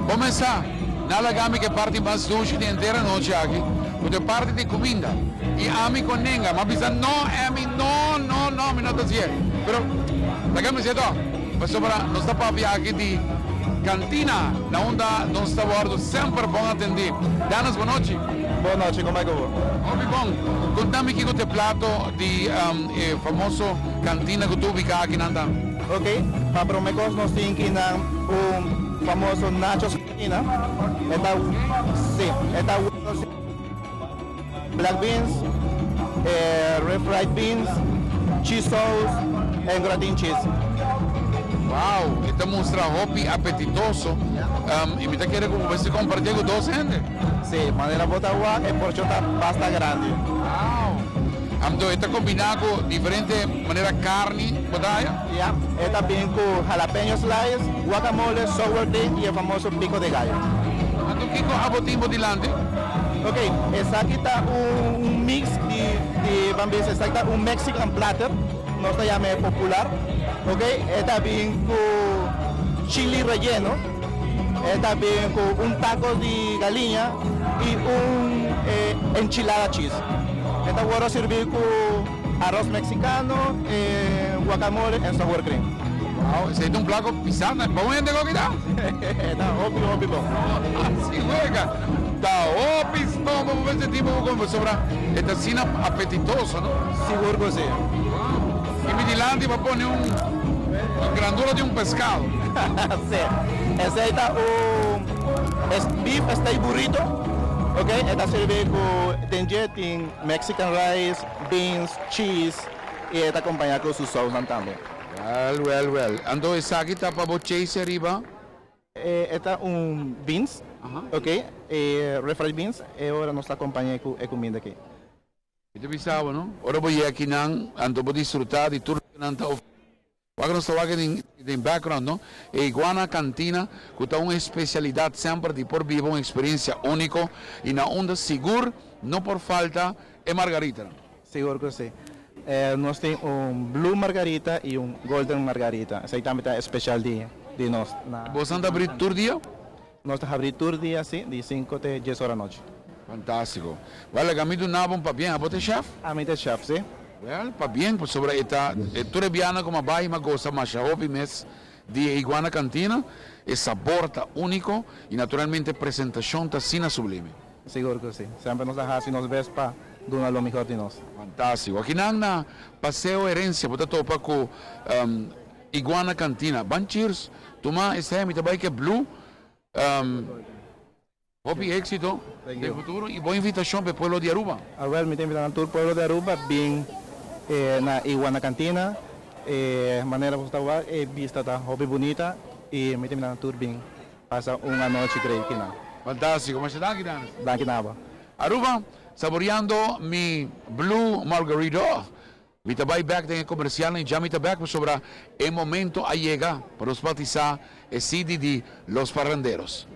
Comenzá, na laga mi ke parti mas dushi di henter anochi aki, ku ta e parti di kuminda. I ami ku nenga, m'a bisa, No, Emmy, no, no, no, mi no ta hasié. Pero, laga mi hasié tòg, pasobra nos ta papia aki di kantina na unda nos ta wòrdu semper bon atendí. Danos, bon nochi. Bon nochi, kon bai ku bo? Hopi bon. Konta mi kiko ta e plato di e famoso kantina ku ta ubiká aki nan ta. Ok, pa prome kos nos tin ki nan un famoso nachos cantina. E ta, si, e ta weno si black beans, e refried beans, cheese sauce en gratin cheese. Wow, e ta mustra hopi apetitoso y mi ta kere cu bo mester comparti cu dos hende. Si, manera bo ta wak e porcion ta basta grandi. Wow! Anto e ta combina cu diferente manera carni bo ta haya? Ya, e ta bin cu jalapeño slice, guacamole, sour cream y e famoso pico de gallo. Anto kico abo tin bo dilanti? Ok, esaki ta un mix di, di ban bisa esaki ta un Mexican platter, nos ta yama e popular. Ok, e ta bin cu chili relleno, e ta bin cu un taco di galiña y un enchilada cheese. E ta worde sirbi cu aros mexicano, guacamole en sour cream. Wow, esey ta un plato pisa na bon hende lo kita? Ta hopi hopi bon. Asi wega, ta hopi stoma bo mester tin pa bo come pasobra e ta asina apetitoso no? Sigur cu si. Wow, y mi dilanti bo a pone un grandura di un pescado. Si, esey ta un beef steak burrito, ok, e ta sirbi cu den dje tin Mexican rice, beans, cheese y e ta acompaña cu su sausnan tambe. Well, well, well. Anto esaki ta pa bo chase ariba? E ta un beans, ok, e refried beans, e ora nos ta acompaña cu e cuminda aki. Mi ta bisa bo no, ora bo yega akinan anto bo disfruta di tur loke nan ta ofrece. Wak nos ta wak den background no, e Iguana Cantina cu ta un especialidad semper di por biba un experiencia unico y na unda sigur no por falta e margaritanan. Sigur cu si. Nos tin un blue margarita y un golden margarita. Esey tambe ta especial di nos. Bosan ta abri tur dia? Nos ta habri tur dia si, di cinco te dies ora nochi. Fantastico. Wel laga mi duna bo un pabien. Abo ta e chef? Ami ta e chef, si. Wel, pabien pasobra e ta e tur e bianan cu mi a bay mi a gosa masha hopi mes di e Iguana Cantina. E sabor ta unico y naturalmente e presentacion ta asina sublime. Sigur cu si. Semper nos ta haci nos best pa duna lo mihor di nos. Fantastico. Akinan na Paseo Herencia bo ta topa cu Iguana Cantina. Ban cheers. Tuma esei mi ta bai ke blue. Hopi exito den futuro y bon invitacion pa e pueblo di Aruba. Awel mi ta invita nan tur pueblo di Aruba bin na Iguana Cantina. E manera boso ta wak e bista ta hopi bunita y mi ta invita nan tur bin pasa un anochi great kinan. Fantastico. Masha danki Danis. Danki na abo. Aruba, saboreando mi blue margarita. Mi ta bai bek den e komersialnan i dja mi ta bek pasobra e momento a yega pa nos batisá e CD di Los Parranderos.